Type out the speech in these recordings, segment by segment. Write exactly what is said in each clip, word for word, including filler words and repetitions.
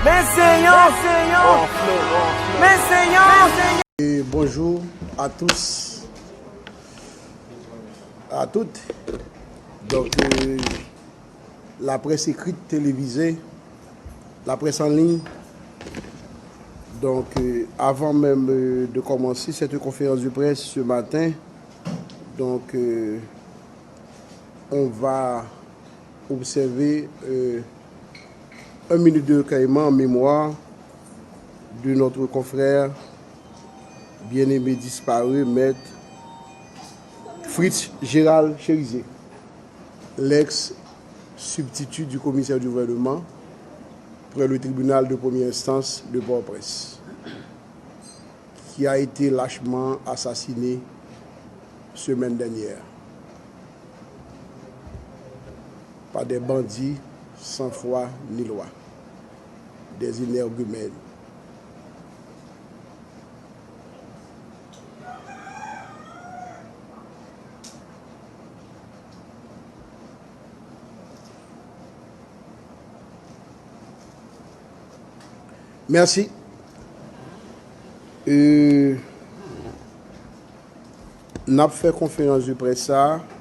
Men se yon, men se yon, men se yon. Et bonjour à tous, à toutes. Donc, euh, la presse écrite, télévisée, la presse en ligne. Donc, euh, avant même, euh, de commencer cette conférence de presse ce matin, donc, euh, on va observer, euh, une minute de recueillement en mémoire de notre confrère bien-aimé disparu, maître Fritz Gérald Chérizier, l'ex-substitut du commissaire du gouvernement près le tribunal de première instance de Port-au-Prince, qui a été lâchement assassiné semaine dernière par des bandits sans foi ni loi, des énergumènes. Mèsi. Euh, n ap fè konferans de près sa a.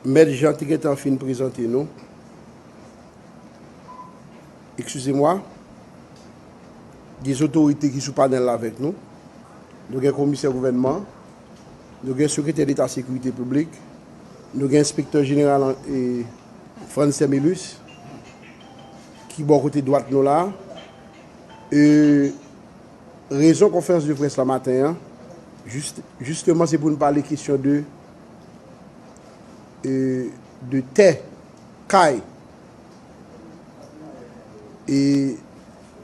Mèt Jean te gentan fin prezante nou. Excusez-moi, gen otorite ki sou panèl la avèk nou. Nou gen komisè gouvènman, nou gen sekretè deta sekirite piblik, nou gen enspektè jeneral an, e, Frantz Thermilus, ki bò kote dwat nou la. E, rezon konferans de près la maten an, jis-, jisteman, se pou n pale kesyon de, e, de tè, kay. E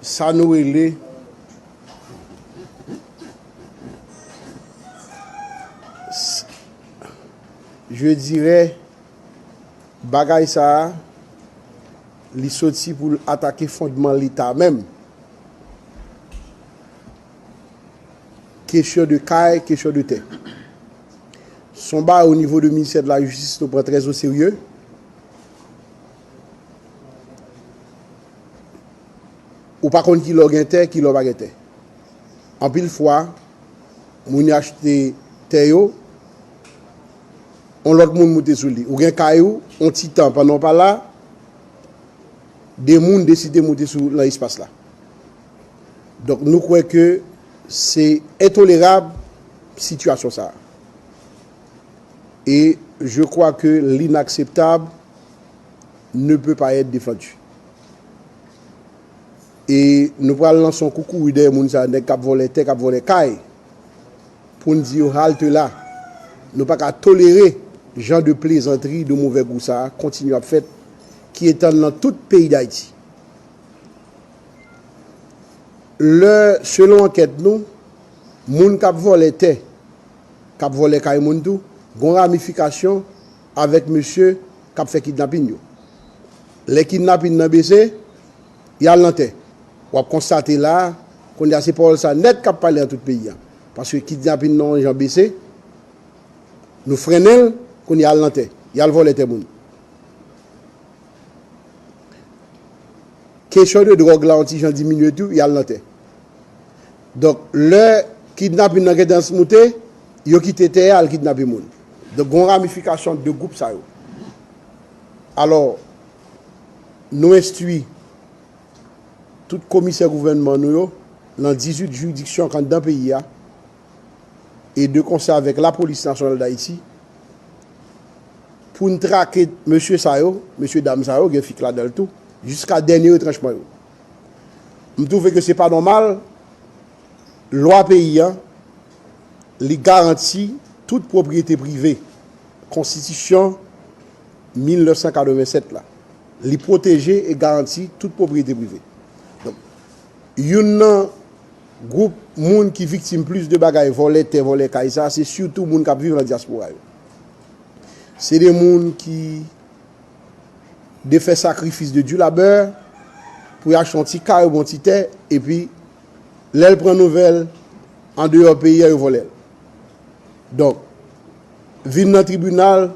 sa nou rele, s-, je dirais, bagay sa a, li soti pou l atake fondman Leta menm. Kesyon de kay, kesyon de tè. Se yon bagay o nivo de ministè de la jistis nou pran trè o serye. Ou pa konn kilè w gen tè, kilè w pa gen tè. Anpil fwa, moun yo achte tè yo, yon lòt moun moute sou li. Ou gen kay ou, yon ti tan pandan w pa la, de moun deside moute sou, nan espas la. Donk, nou kwè ke se entolerab sitiyasyon sa a. Et je crois que l'inakseptab ne peut pas être défendu. E nou pral lanse yon koukouy dèyè moun sa, nèg k ap vòlè tè, k ap vòlè kay, pou n di yo halte la. Nou pa ka tolere jan de plezantri de movè gou sa a kontinye ap fèt, ki etann nan tout peyi Dayiti. Lè, selon ankèt nou, moun k ap vòlè tè, k ap vòlè kay moun tou, gon ramifikasyon avèk mesye k ap fè kidnapin yo. Lè kidnapin nan bese, y al nan tè. W ap konstate la a, kounye a se pawòl sa nèt k ap pale nan tout peyi a. Paske kidnapin nan yon jan bese, nou frennen l, kounye a y al nan tè. Y al vòlè tè moun. Kesyon de dwòg la yon ti jan diminye tou, y al nan tè. Donk, lè kidnapin nan gentan moute, yo kite tè a al kidnape moun. Donk, gon ramifikasyon de gwoup sa yo. Alò, nou enstwi tout komisè gouvènman nou yo nan dizuit jiridiksyon k anndan peyi a, e de konsè avèk Lapolis Nasyonal Dayiti, pou n trake mesye sa yo, mesye dam sa yo, gen fi k ladan l tou, jiska dènye retranchman yo. M twouve ke se pa nòmal, lwa peyi a, li garanti tout pwopriyete prive. Konstitisyon mil nèf san katrevennsèt la, li pwoteje e garanti tout pwopriyete prive. Donk, youn nan gwoup moun ki viktim plis de bagay vòlè tè, vòlè kay sa, se sitou moun k ap viv nan dyaspora yo. Se de moun ki de fè sakrifis de du labeur pou y achte yon ti kay oubyen yon ti tè, epi lè l pran nouvèl, andeyò peyi a, yo vòlè l. Donk, vin nan tribinal,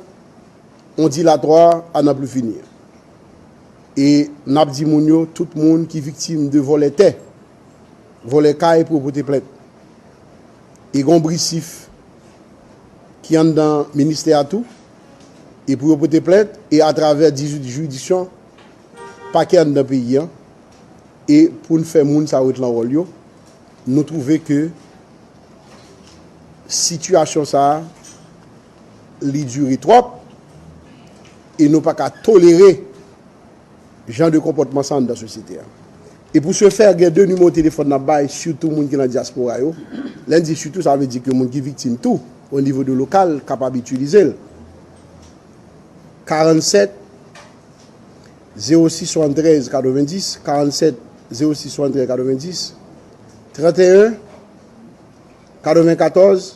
on dilatoire à n'en plus finir. E n ap di moun yo, tout moun ki viktim de vòlè tè, vòlè kay, pou yo pote plent. E gen yon brisif ki anndan ministè a tou, e pou yo pote plent, e atravè dizuit jiridiksyon, pakè anndan peyi an, e pou n fè moun sa yo ret lan wòl yo, nou twouve ke sitiyasyon sa a, li dire twòp, e nou pa ka tolere jan de konpòtman sa anndan sosyete a. E pou se fè, gen de nimewo telefòn n ap bay, sitou moun ki nan dyaspora yo. Lè n di sitou, sa vle di ke moun ki viktim tou, o nivo de lokal, kapab itilize l. Karannsèt, zewo sis, swanntrèz, katrevenndis, karannsèt, zewo sis, swanntrèz, katrevenndis, tranteyen, katrevenkatòz,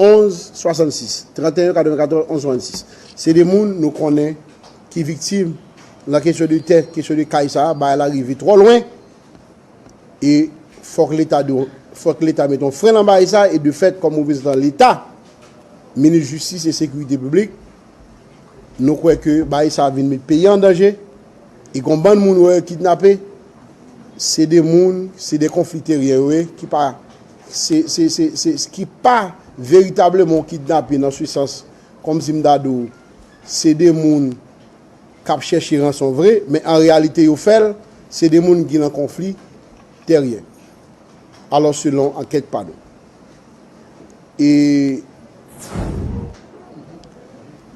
onz, swasannsis, tranteyen, katrevenkatòz, onz, swasannsis. Se de moun nou konnen ki viktim nan kesyon de tè, kesyon de kay sa a, bagay la rive twò lwen. E fòk Leta do-, fòk Leta mete yon fren nan bagay sa, e de fèt, kòm reprezantan Leta, minis jistis e sekirite piblik, nou kwè ke bagay sa vin met peyi an danje, e gon bann moun wè yo kidnape, se de moun, se de konfli teryen yo ye, ki pa, se, se, se, se, ki pa veritableman kidnape nan se sans, kòmsi m ta di w, se de moun k ap chèche ranson vre, men an reyalite yo fè l, se de moun ki nan konfli teryen. Alò, selon ankèt pa nou. E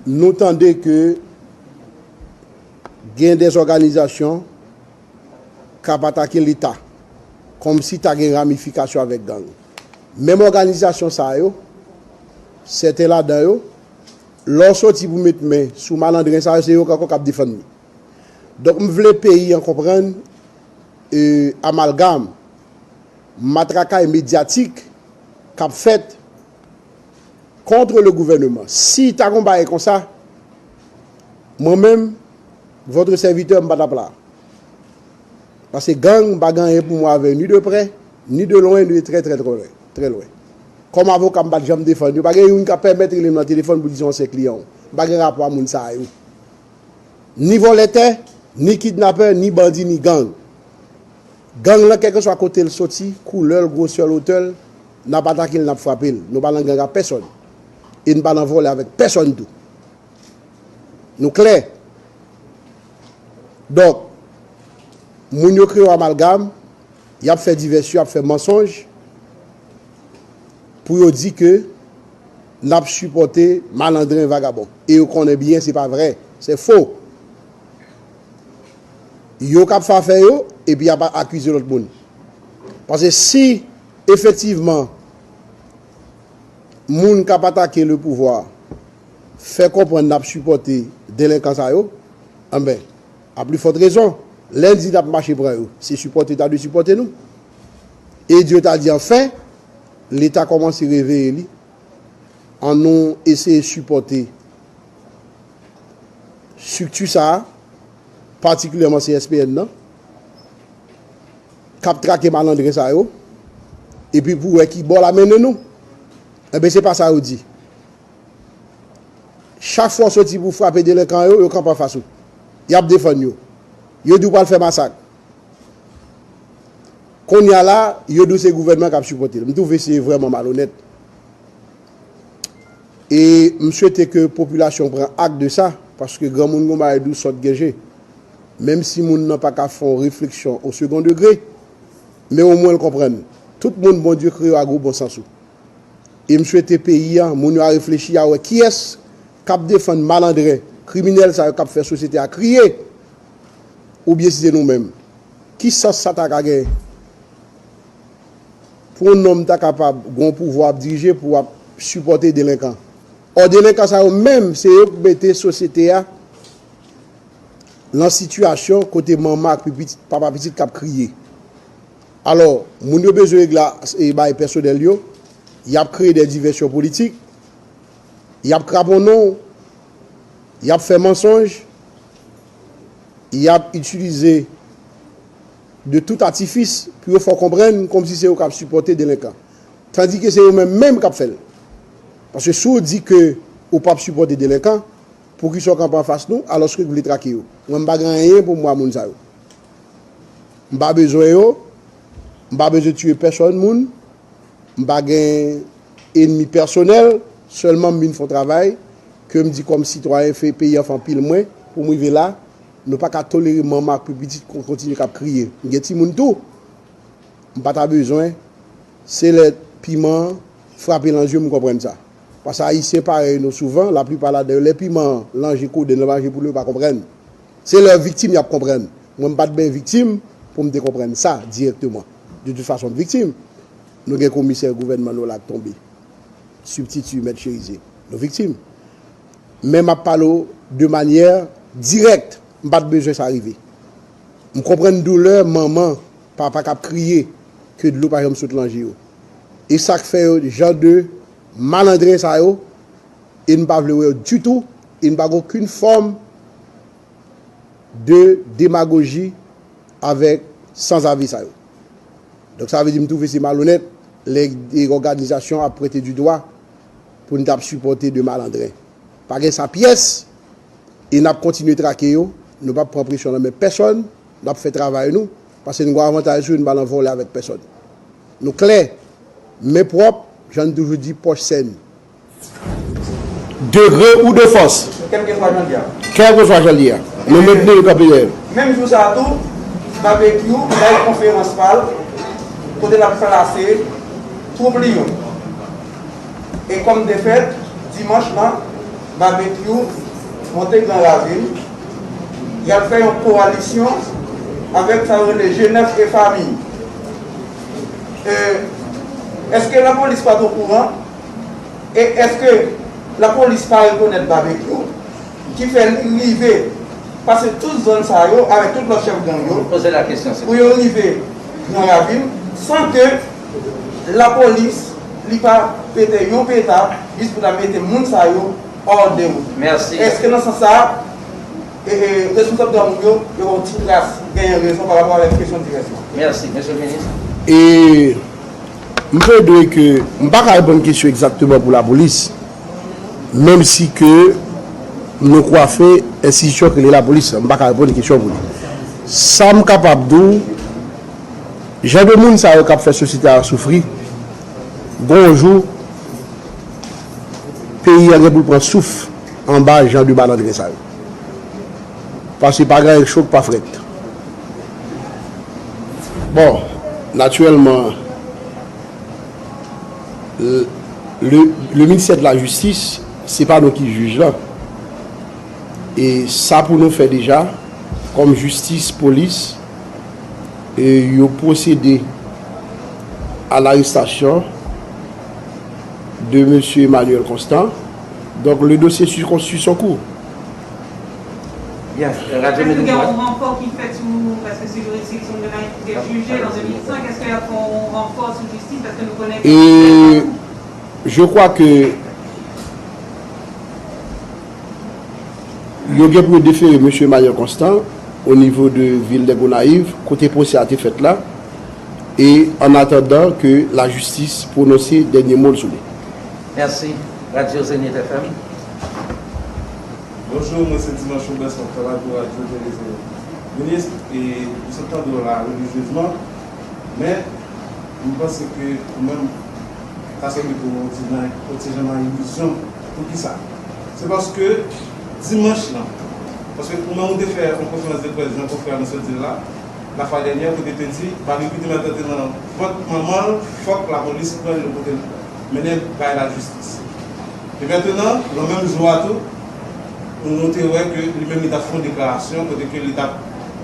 nou tande ke gen de òganizasyon k ap atake Leta, kòmsi ta gen ramifikasyon avèk gang. Menm òganizasyon sa yo, sèten ladan yo, lè w soti pou met men sou malandren sa yo, se yo ankò k ap defann li. Donk, m vle peyi an konprann, e, amalgam, matrakay medyatik k ap fèt contre le gouvernement. Si ta gon bagay konsa, mwen menm, votre serviteur, m pa t ap la. Paske gang, m pa gen anyen pou mwen avè ni de prè, ni de lwen, ni de trè, trè, trè lwen, trè lwen. Kòm avoka, m pa t janm defann yo. Pa gen youn k ap pèmèt rele m nan telefòn pou di se yon ansyen kliyan w. M pa gen rapò a moun sa yo. Ni vòlè tè, ni kidnapè, ni bandi, ni gang. Gang lan, kèlkeswa kote l soti, koulè l, gwosè l, otè l, n ap atake l, n ap frape l. Nou pa nan gang ak pèsòn. E n pa nan vòlè avèk pèsòn tou. Nou klè. Donk, moun yo kreye yon amalgam, y ap fè divèsyon, y ap fè mansonj, pou yo di ke n ap sipòte malandren, vagabon. E yo konnen byen se pa vrè, se fo. Yo k ap fè afè yo, epi y ap akize lòt moun. Paske si, efektivman, moun k ap atake le pouvwa fè konprann n ap sipòte delenkan sa yo, anben, a pli fòt rezon, lè n di n ap mache pran yo, se sipòte ta dwe sipòte nou. E Dye ta di, anfen, Leta kòmanse reveye li, annou eseye sipòte estrikti sa a, patikilyèman C S P N nan, k ap trake malandren sa yo, epi pou wè ki bò l ap mennen nou. Enben, se pa sa yo di. Chak fwa w soti pou w frape delenkan yo, yo kanpe anfas ou. Y ap defann yo. Yo di w pral fè masak. Kounye a la, yo di w se gouvènman k ap sipòte l. M twouve se vrèman malonèt. E m swete ke popilasyon pran ak de sa, paske granmoun gon bagay di w sòt gen je. Menm si moun nan pa ka fè yon refleksyon o segon degre, men omwen l konprann. Tout moun Bondye kreye yo ak gwo bon sans ou. E m swete peyi a, moun yo a reflechi, a wè kiyès k ap defann malandren, kriminèl sa yo k ap fè sosyete a kriye, oubyen si se nou menm. Ki sans sa ta ka gen pou yon nonm ta kapab gen yon pouvwa ap dirije pou w ap sipòte delenkan? Ò, delenkan sa yo menm, se yo k mete sosyete a nan sitiyasyon kote manman ak pitit, papa pitit k ap kriye. Alò, moun yo bezwen regle, e, bagay pèsonèl yo, y ap kreye de divèsyon politik, y ap kraponnen w, y ap fè mansonj, y ap itilize de tout atifis pou yo fè w konprann kòmsi se yo k ap sipòte delenkan. Tandike se yo menm menm k ap fè l. Paske si w di ke ou p ap sipòte delenkan, Poukisa w kanpe anfas nou, alòske w vle trake yo? Mwen, m pa gen anyen pou m wè moun sa yo. M pa bezwen yo, m pa bezwen tiye pèsòn moun, m pa gen enmi pèsonèl, sèlman m vin fè yon travay ke m di kòm sitwayen fè peyi an fè anpil mwen pou m rive la. Nou pa ka tolere manman ak pitit kon-, kontinye k ap kriye. M gen timoun tou. M pa ta bezwen, se lè piman an frape nan je m, m konprann sa. Paske Ayisyen parèy nou souvan, laplipa ladan yo, lè piman an nan je kodenn, nan je pou yo, yo pa konprann. Se lè yo viktim y ap konprann. Mwen, m pa t byen viktim pou m te konprann sa dirèkteman. De tout fason, m viktim. Nou gen komisè gouvènman nou la k tonbe. Sibtiti Mèt Cherizier. Nou viktim. Men m ap pale w de manyè dirèk. M pa t bezwen sa rive. M konprann doulè manman, papa k ap kriye, ke dlo pa janm sot nan je yo. E sa k fè yo jan de malandren sa yo, e n pa vle wè yo ditou, e n pa gen okenn fòm de demagoji avèk sanzave sa yo. Donk, sa vle di m twouve se malonèt lè de òganizasyon ap pwente di dwa pou n t ap sipòte de malandren. Pa gen sa pyès, e n ap kontinye trake yo. Nou p ap pran presyon nan men pèsòn, n ap fè travay nou, paske n gen avantaj sou yo, n pa nan vòlè avèk pèsòn. Nou klè, men pwòp, jan n toujou di, pòch sèn. De gré ou de force. Kèlkeswa jan l ye a. Kèlkeswa jan l ye a. Nou mentni nou kanpe dèyè l. Menm jou sa a tou, Babekyou bay konferans pa l, kote l ap klase twoup li yo. E kòm defèt, dimanch lan, Babekyou monte Gran Ravin, y al fè yon kowalisyon avèk sa yo rele G nèf e Fanmi. E, èske lapolis pa t okouran? E èske lapolis pa rekonèt Babekyou ki fè li rive pase tout zòn sa yo avèk tout lòt chèf gang yo Poze la kesyon, se pou yo rive Gran Ravin san ke lapolis li pa pete yon peta jis pou ta mete moun sa yo hors de route? Mèsi. Èske nan sans sa a, e, e, responsab gang yo, yo yon ti kras genyen rezon pa rapò avèk kesyon divèsyon? Mèsi, mesye minis. E m plede ke m pa ka reponn kesyon egzakteman pou lapolis, menm si ke nou kwafe enstitisyon ki rele lapolis, m pa ka reponn kesyon pou li. Sa m kapab di w, jan de moun sa yo k ap fè sosyete a soufri, gon jou, peyi a gen pou l pran souf anba jan de malandren sa yo. Paske pa gen anyen k cho k pa frèt. Bon, natirèlman, le, le, le ministère de la justice, se pa nou ki jij la. E sa pou nou fè deja, kòm jistis, polis, e yo pwosede a larestasyon de mesye Emmanuel Constant. Donk, le dosye suit, suit son cours. Byen, Radyo Èske gen Medikal yon ranfò ki fèt sou, paske se juridiksyon de Gonayiv ki te jije an de mil senk, èske y ap fè yon ranfò sou jistis, paske nou konnen ke E je crois que yo gen pou yo defere mesye Emmanuel Constant o nivo de vil de Gonayiv, kote pwosè a te fèt la, e an atandan ke lajistis pwononse dènye mo l sou li. Mèsi. Radyo Zenith F M. Bonjou, mwen se Dimanche Robert, m ap travay pou Radyo Tele Zenith. Minis, e, m sot tande w la relijyezman, men m panse ke ou menm, ta sanble ke w ti nan, w ti jan nan ilizyon. Poukisa? Se paske dimanch lan, paske ou menm ou te fè yon konferans de près, jan konfrè a nou sot di l la, lafwa dènyè, kote te di, Babekyou te mèt te nan vant manman l, fòk lapolis pran l pote l mennen bay lajistis. E mentnan, nan menm jou a tou, nou te wè ke li menm li t ap fè yon deklarasyon kote ke li t ap,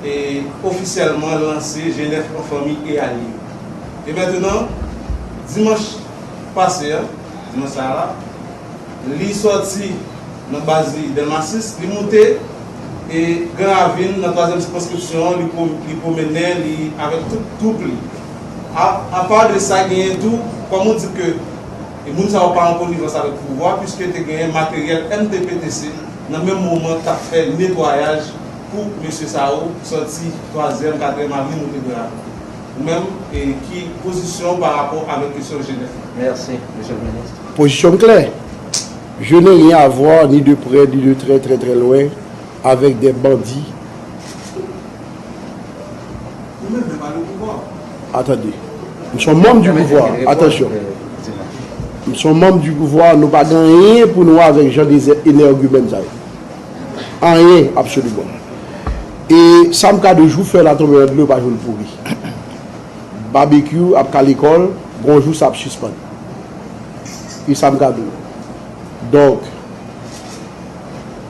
e, ofisyèlman lanse G nèf an fanmi e alye. E mentnan, dimanch pase a, dimanch sa a la, li sòti nan baz li Dèlma sis, li moute, e, Gran Ravin nan twazyèm sikonskripsyon an, li pwo-, li pwomennen li avèk tout twoup li. A, apa de sa, genyen tou, kòm ou di ke, e, moun sa yo pa an konivans avèk pouvwa, piske te genyen materyèl M T P T C nan menm moman k t ap fè netwayaj pou mesye sa yo sòti twazyèm, katriyèm avni moute Gran Ravin. Ou menm, e, ki pozisyon w pa rapò avèk kesyon G nèf la? Mèsi, mesye le minis. Pozisyon m klè. Je n'ai rien à voir, ni de près, ni de très, très, très loin, avec des bandits. Attendez. M se yon manm di pouvwa. Atansyon. M se yon manm di pouvwa, nou pa gen anyen pou nou avèk jan de énègimèn sa yo. Anyen, absoliman. E sa m ka di w, jou fè la tonbe nan dlo, pa jwenn pouri. Babekyou ap kale kò l, gon jou sa ap sispann. E sa m ka di w. Donk,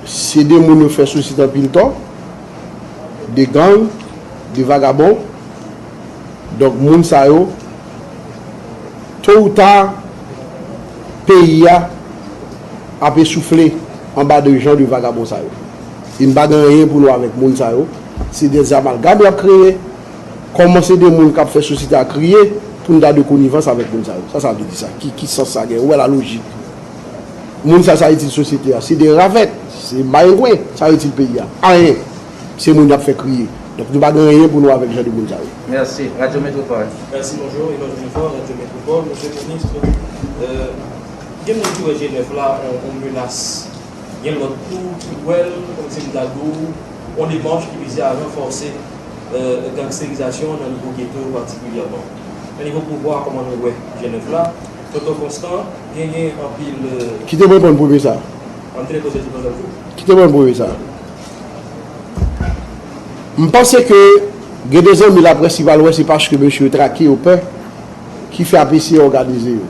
se de moun yo fè sosyete anpil tò, de gang, de vagabon. Donk, moun sa yo, to ou ta, peyi a ap esoufle anba de jan de vagabon sa yo. E n pa gen anyen pou nou avèk moun sa yo. Se de amalgam y ap kreye. Kòman se de moun k ap fè sosyete a kriye pou n ta de konivans avèk moun sa yo? Sa, sa vle di sa? Ki, ki sans sa gen? Ou wè la lojik? Moun sa, sa itil sosyete a? Se de ravèt, se mayengwen, sa itil peyi a? Anyen. Se moun y ap fè kriye. Donk, nou pa gen anyen pou nou avèk jan de moun sa yo. Mèsi. Radyo Metwopòl. Mèsi, bonjou. Eloge Junifor, Radyo Metwopòl. Mesye minis, euh, gen moun ki wè G nèf la, on, on menas. Gen lòt tou ki wè l, kòmsi m ta di w, yon demach ki vize a ranfòse, euh, gangsterizasyon nan nivo geto patikilyèman. Nan nivo pouvwa, kòman nou wè G nèf la? Tonton Konstan, genyen anpil, euh, Kite m reponn premye sa. Ann te poze tout ansanm tou. Kite m reponn premye sa. M panse ke gen de zanmi laprès ki pa l wè se paske mesye yo trake yo pè ki fè ap eseye òganize yo.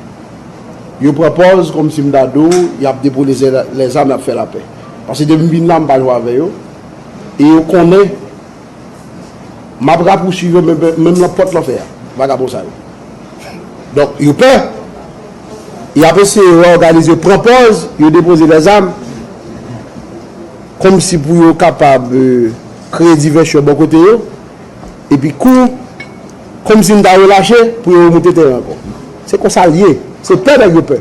Yo pran pòz kòmsi m ta di w y ap depo lèzam, y ap fè lapè. Paske depi m vin la, m pa jwe avè yo. E yo konnen m ap rapousuiv yo menm, menm nan pòt lanfè a, vagabon sa yo. Donk, yo pè. Y ap eseye yo òganize, yo pran pòz, yo depoze lèzam, kòmsi pou yo kapab, euh, kreye divèsyon bò kote yo. Epi kou, kòmsi m ta relache pou yo remonte teren ankò. Se konsa l ye. Se pè nèg yo pè.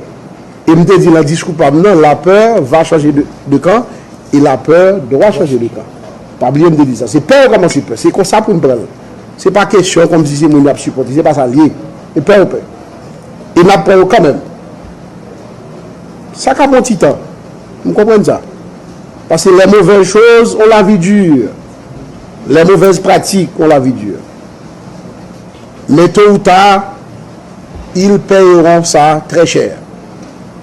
E m te di nan diskou pa m nan, la peur va changer de, de camp et la peur doit changer de camp. Pa bliye m te di sa. Se pè yo kòmanse pè. Se konsa pou n pran l. Se pa kesyon kòmsi se moun y ap sipòte. Se pa sa l ye. E pè yo pè. E n ap pran yo kanmenm. Sa ka pran ti tan. M konprann sa. Paske les mauvaises choses ont la vie dure. Les mauvaises pratiques ont la vie dure. Men tôt ou tard, ils paieront ça très cher.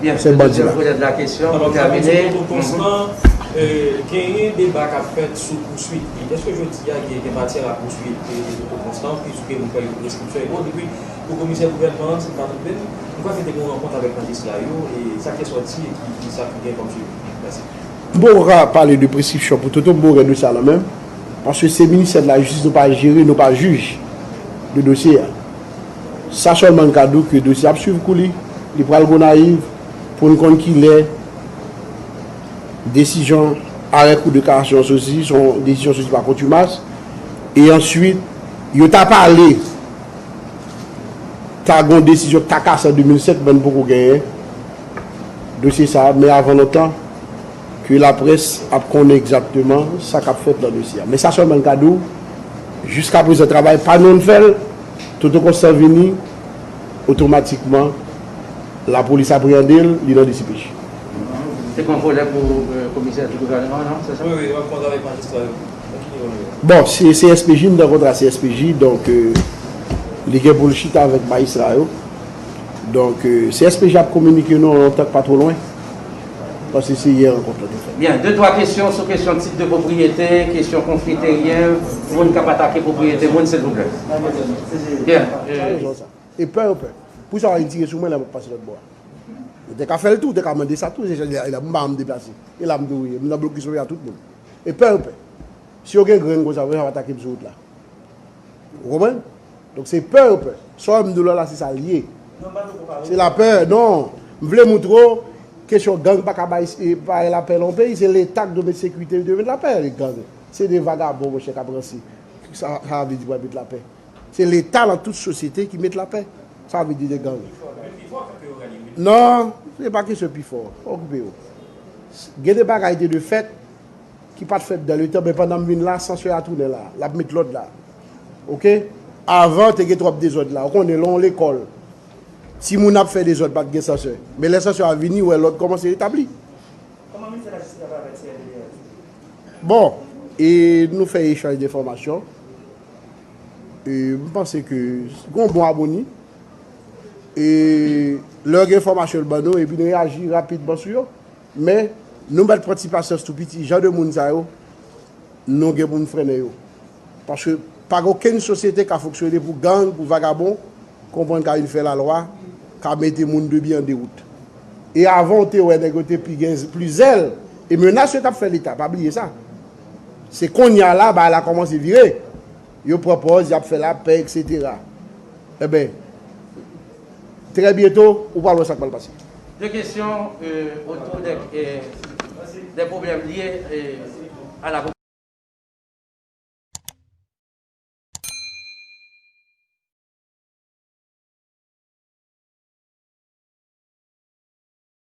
Byen, se dezyèm volè de la kesyon pou tèmine. Alò, sa vle di, Tonton Konstan, euh, genyen deba k ap fèt sou pouswit li. Èske jodi a gen, gen matyè a pouswit, e, e Tonton Konstan, piske nou fè yon preskripsyon e bon, depi pou komisè gouvènman an, si m pa twonpe m, m kwè ke te gen yon rankont avèk majistra yo, e sa ki te sòti, e ki, ki sa ki gen kòm swivi? Mèsi. M poko ka pale de preskripsyon pou Toto, m poko gen dosye a nan men m, paske se ministè de la jistis, nou pa jere, nou pa jij de dosye a. Sa sèlman n ka di w ke dosye a ap swiv kou li, li pral Gonayiv pou n konn kilè desizyon arè kou de kasasyon an soti, se yon desizyon soti pa kontimas, e answit, yo ta pale, ta gen yon desizyon k ta kase an de mil senk, men n poko genyen dosye sa a, men avan lontan, ke laprès ap konnen egzakteman sa k ap fèt nan dosye a. Men sa sèlman n ka di w, jiskaprezan, travay pa nou n fè l, Toto Konstan vini, otomatikman, lapolis apreyande l, li nan D C P J. Se kon volè pou, euh, komisè di gouvènman, non? Se sa? Wi, wi, yo ap konn avèk majistra yo. Bon, se, se S P J, m nan kontra C S P J, donk, euh, li gen pou l chita avèk majistra yo. Donk, euh, C S P J ap kominike nou an tan k pa twò lwen. Paske se yè rankont lan te fèt. Byen, de twa kesyon sou kesyon tit de pwopriyete, kesyon konfli teryen, moun k ap atake pwopriyete moun, silvouplè. Byen. E pè yo pè. Poukisa w al tire sou mwen lè m ap pase lòt bò a? Yo te ka fè l tou, yo te ka mande sa tou, se jan m pa janm deplase. E la m toujou ye, m nan blokis mwen a tout moun. E pè yo pè. Si yo gen grenn konsa, yo ap atake m sou wout la. Ou konprann? Donk se pè yo pè. Sa w wè m di w la, se sa l ye. Se lapè, non. M vle moutre w, kesyon gang pa ka bay, e, bay lapè nan yon peyi. Se Leta ki dwe met sekirite, li dwe met lapè, gang. Se de vagabon, monchè, k ap ranse. Sa, sa vle di pou met lapè. Se Leta nan tout sosyete ki met lapè. Sa vle di de gang. Non, se pa kesyon pi fò. Pa okipe yo. Gen de bagay te dwe fèt ki pa t fèt dan letan, men pandan m vin la, sansè a tounen la. L ap met lòd la. Oke? Avan, te gen twòp dezòd la. Ou konnen, lè w lekòl, timoun ap fè dezòd, pa t gen sansè. Men lè sansè a vini, ou wè lòd kòmanse retabli. Bon, e nou fè echanj de enfòmasyon. E m panse ke gen yon bon amoni. E lè gen enfòmasyon l ban nou, epi n reyaji rapidman sou yo. Men, nou mèt pran ti pasyans tou piti. Jan de moun sa yo, nou gen pou n frennen yo. Paske pa gen okenn sosyete ka fonksyone pou gang, pou vagabon, konprann ka vin fè lalwa, ka mete moun de byen an dewout. E avan, w te wè nèg yo te pi gen pli zèl, e menas yo t ap fè Leta, pa bliye sa. Se kounye a la, bagay la kòmanse vire. Yo pran pòz, y ap fè lapè, etsetera. Enben, trè byento, ou pral wè sa k pral pase. Deux questions euh, autour des, euh, des problèmes liés euh, à la